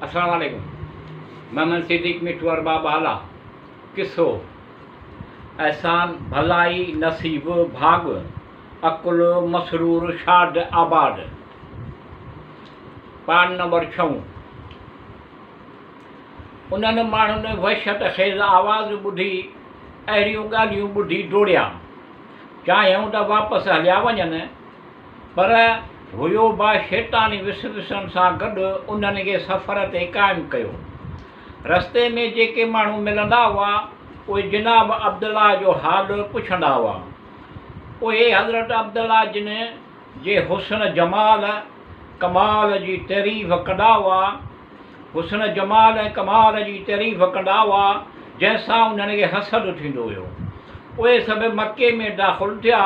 السلام عليڪم محمد صديق مٺو ارباب هالا قصو احسان ڀلائي نصيب ڀاڳ عقل مسرور شاد آباد پاڙ نمبر ڇهون انهن ماڻهن وحشت خيز آواز ٻڌي اهڙيون ڳالهيون ٻڌي ڊوڙيا چاهيائون ته واپس هليا وڃن پر هيوبا شيطاني وسوسن سان گڏ انهن کي سفر تي قائم ڪيو. رستي ۾ جيڪي ماڻهو ملندا هئا، اهي جناب عبدالله جو حال پڇندا هئا. اهي حضرت عبدالله جن جي حسن جمال، ڪمال جي تعريف ڪندا هئا. حسن جمال ۽ ڪمال جي تعريف ڪندا هئا، جنهن سان انهن کي حسد ٿيندو هيو. اهي سڀ مڪي ۾ داخل ٿيا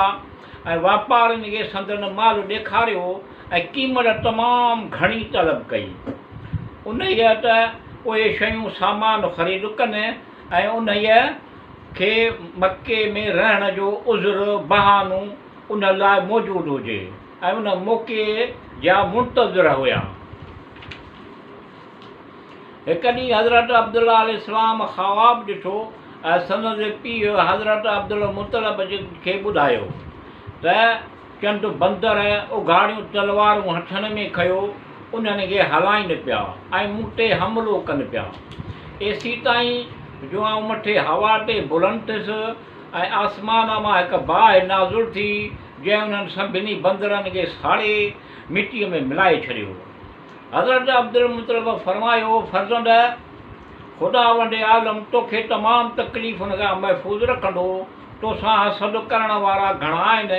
۽ واپارين کي سندن مال ڏيکاريو ۽ قيمت تمام گهڻي طلب ڪئي. انهيء ته اهي شيون سامان خريد ڪن ۽ انهيء کي مڪي ۾ رهڻ جو عذر، بهانو، ان لاء موجود هجي ۽ ان موقعي جا منتظر هيا. هڪ ڏينهن حضرت عبدالله عليه السلام خواب ڏٺو ۽ سندس پيء حضرت عبدالمطلب کي ٻڌايو ته چند بندر اگهاڙيون تلوارون هٿن ۾ کنيو انهن کي هلائين پيا ۽ مون تي حملو ڪن پيا ايسيتائين جو آئون مٿي هوا تي بلند ٿيس ۽ آسمان مان هڪ باهه نازل ٿي جنهن انهن سڀني بندرن کي ساڙي مٽيء ۾ ملائي ڇڏيو. حضرت عبدالمطلب فرمايو، فرزند! خداوند عالم توکي تمام تڪليفن کان محفوظ رکندو، توسان حسد ڪرڻ وارا گهڻا آهن،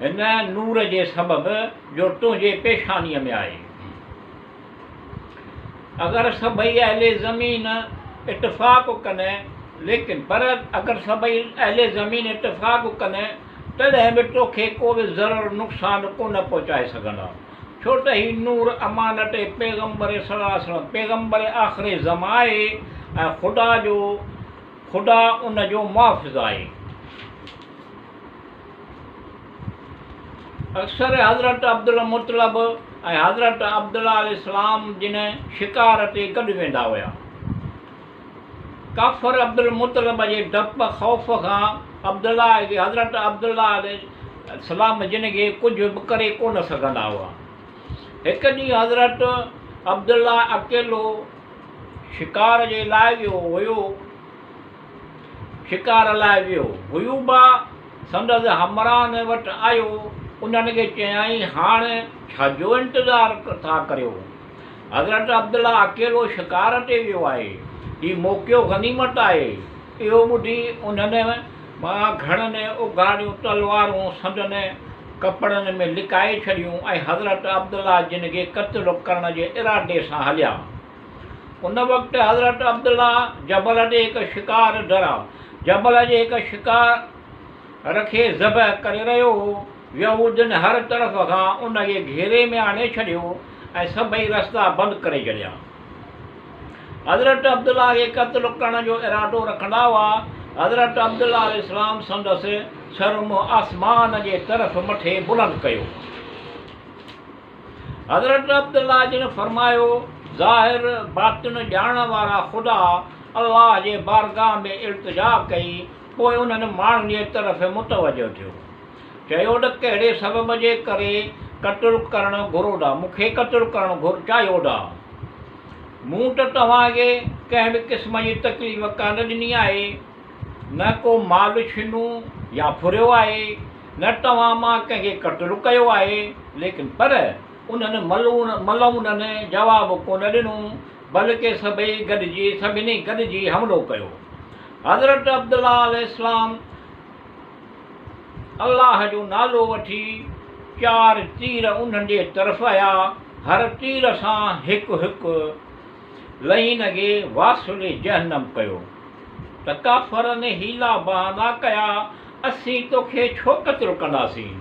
هن نور جي سبب جو تنهنجي پيشانيء ۾ آهي. اگر سڀئي اهل زمين اتفاق ڪن، ليڪن پر اگر سڀئي اهل زمين اتفاق ڪن، تڏهن به توکي ڪو به ضرر نقصان ڪونه پهچائي سگهندا. ڇو ته هي نور امانت پيغمبر صلي الله عليه وسلم پيغمبر آخر زمان آهي ۽ خدا جو خدا ان جو محافظ آهي. اڪثر حضرت عبدالمطلب ۽ حضرت عبدالله عليه السلام جن شڪار تي گڏ ويندا هيا. ڪافر عبدالمطلب جي ڊپ خوف کان عبدالله کي حضرت عبدالله عليه السلام جن کي ڪجهه به ڪري ڪونه سگهندا هئا. هڪ ڏينهن حضرت عبدالله اڪيلو شڪار جي لاء ويو هيو. شڪار لاء ويو. هيوبا سندس همراهن وٽ آيو. انهن کي چيائين، هاڻ ڇا جو انتظار ٿا ڪريو؟ حضرت عبدالله اڪيلو شڪار تي ويو آهي. هي موقعو غنيمت آهي. اهو ٻڌي انهن مان گهڻن اگهاڙيون تلوارون سندن ڪپڙن ۾ لڪائي ڇڏيون ۽ حضرت عبدالله جن کي قتل ڪرڻ جي ارادي سان هليا. ان وقت حضرت عبدالله جبل تي هڪ شڪار درا جبل جي هڪ شڪار کي ذبح ڪري رهيو هو. يهودين هر طرف کان ان کي گهيري ۾ آڻي ڇڏيو ۽ سڀئي رستا بند ڪري ڇڏيا. حضرت عبدالله کي قتل ڪرڻ جو ارادو رکندا هئا. حضرت عبدالله عليه السلام سندس سر منهن آسمان جي طرف مٿي بلند ڪيو. حضرت عبدالله جن فرمايو، ظاهر باطن ڄاڻڻ وارا خدا الله جي بارگاهه ۾ التجا ڪئي، پوء انهن ماڻهن جي طرف متوجه ٿيو. چيو ته ڪهڙي سبب جي ڪري قتل ڪرڻ گهرو ٿا، مون کي قتل ڪرڻ گهر چاهيو ٿا؟ مون ته توهان کي ڪنهن به قسم جي تڪليف ڪانه ڏني آهي، نه ڪو مال ڇنو يا ڦريو آهي، نه توهان مان ڪنهن کي قتل ڪيو آهي، ليڪن پر انهن ملعون ملعونن جواب ڪونه ڏنو، بلڪه سڀئي گڏجي سڀني گڏجي حملو ڪيو. حضرت عبدالله عليه السلام الله جو نالو وٺي چار تير انهن جي طرف آيا، هر تير سان هڪ هڪ لعين کي واصل جهنم ڪيو ته ڪافرن حيلا بهانا ڪيا، اسين توکي ڇو قتل ڪنداسين؟